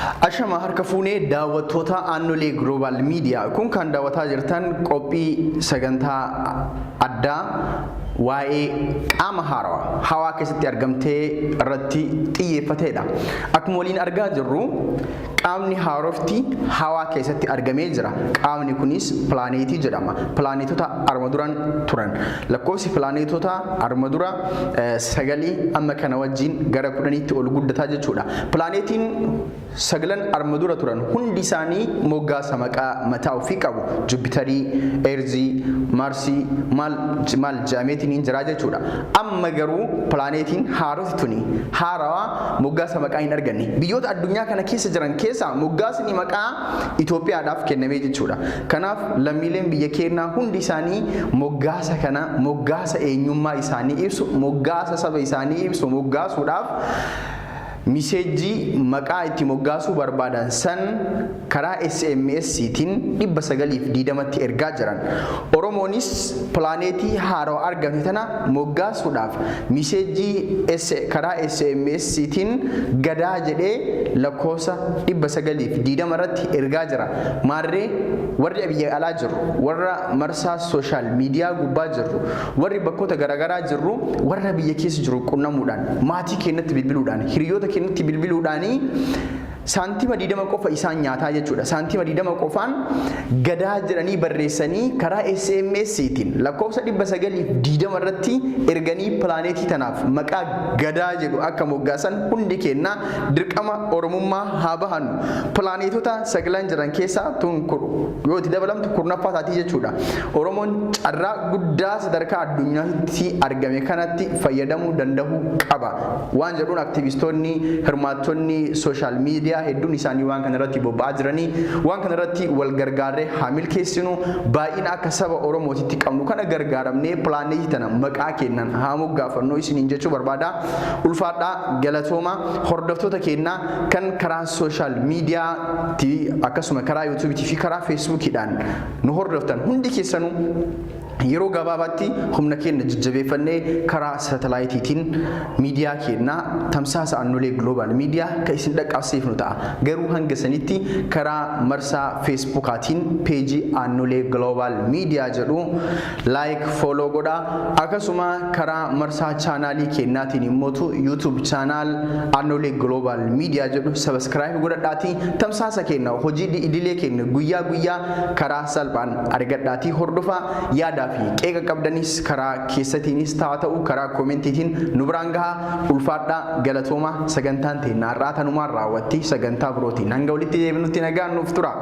Ashama harka fuunee, daawwattoota Aannolee Global Media. Kun kan daawwataa jirtan qophii sagantaa addaa waa'ee qaama haarawaa hawaa keessatti argamtee irratti xiyyeeffateedha. Akkuma waliin argaa jirru, qaamni haarofti hawaa keessatti argamee jira. Qaamni kunis pilaaneetii jedhama. Pilaaneetota arma duran turan. Lakkoofsi pilaaneetota arma dura sagalii amma kana wajjin gara 10tti ol guddataa jechuudha. Pilaaneetiin saglan arma dura turan hundi isaanii moggaasa maqaa mataa ofii qabu. Jupiterii, Erzii, Maarsii, maal maal jedhameetiin hin jiraa jechuudha. Amma garuu pilaaneetiin haaroti tuni haarawaa moggaasa maqaa hin arganne. Biyyoota addunyaa kana keessa jiran keessaa moggaasni maqaa Itoophiyaadhaaf kennamee jechuudha. Kanaaf lammiileen biyya keenyaa hundi isaanii moggaasa kana, moggaasa eenyummaa isaanii ibsu, moggaasa saba isaanii ibsu moggaasuudhaaf miseejjii maqaa itti moggaasuu barbaadan san karaa SMS'tiin 920tti ergaa jiran. Oromoonis pilaaneetii haarawaa argame tana moggaasuudhaaf miseejjii karaa SMS'tiin "Gadaa" jedhee lakkoofsa 920 irratti ergaa jira. Maarree warri biyya alaa jiru, warra marsaa social media gubbaa jirru, warri bakkoota garaagaraa jirru, warra biyya keessa jiru qunnamuudhaan, maatii keenyatti bilbiluudhaan, hiriyoota keenyatti bilbiluudhaanii saantima 20 qofa isaan nyaataa jechuudha. Saantima 20 qofaan "Gadaa" jedhanii barreessanii karaa SMS'tiin lakkoofsa 920 irratti erganii pilaaneetii tanaaf maqaa Gadaa jedhu akka moggaasan hundi keenya dirqama Oromummaa haa bahannu. Pilaaneetota sagalan jiran keessaa tun yoo itti dabalamtu 10ffaa taatii jechuudha. Oromoon carraa guddaa sadarkaa addunyaatti argame kanatti fayyadamuu danda'uu qaba. Waan jedhuun aktivistoonni, hirmaattonni social media hedduun isaanii waan kana irratti bobba'aa jiranii, waan kana irratti wal gargaarree haa milkeessinu. Baay'ina akka saba Oromootitti qabnu kana gargaaramnee pilaaneetii tana maqaa kennan haa moggaafannu isiniin jechuu barbaada. Ulfaadhaa, galatooma. Hordoftoota keenyaa kan karaa social mediaatti akkasuma karaa YouTubeiitii fi karaa Facebookiidhaan nu hordoftan hundi keessanuu, yeroo gabaabaatti humna keenya jajjabeeffannee karaa satelliteiitiin miidiyaa keenyaa tamsaasa Aannolee Global Media kan isin dhaqqabsiifnu ta'a. Garuu hanga sanitti karaa marsaa Facebookaatiin peejii Aannolee Global Media jedhu like, follow godhaa. Akkasuma karaa marsaa chaanaalii keenyaatiin immootu YouTube channel Aannolee Global Media jedhu subscribe godhadhaatii tamsaasa keenya, hojii idilee keenya guyyaa guyyaa karaa salphaan argadhaatii hordofaa. Yaadaa fi qeeqa qabdanis karaa keessatiinis taa ta'u karaa commentiitiin nu biraan gahaa. Ulfaadhaa, galatooma. Sagantaan teenya har'aa tanumaan raawwatti. Sagantaa birootiin hanga walitti deebinutti nagaan nuuf tura.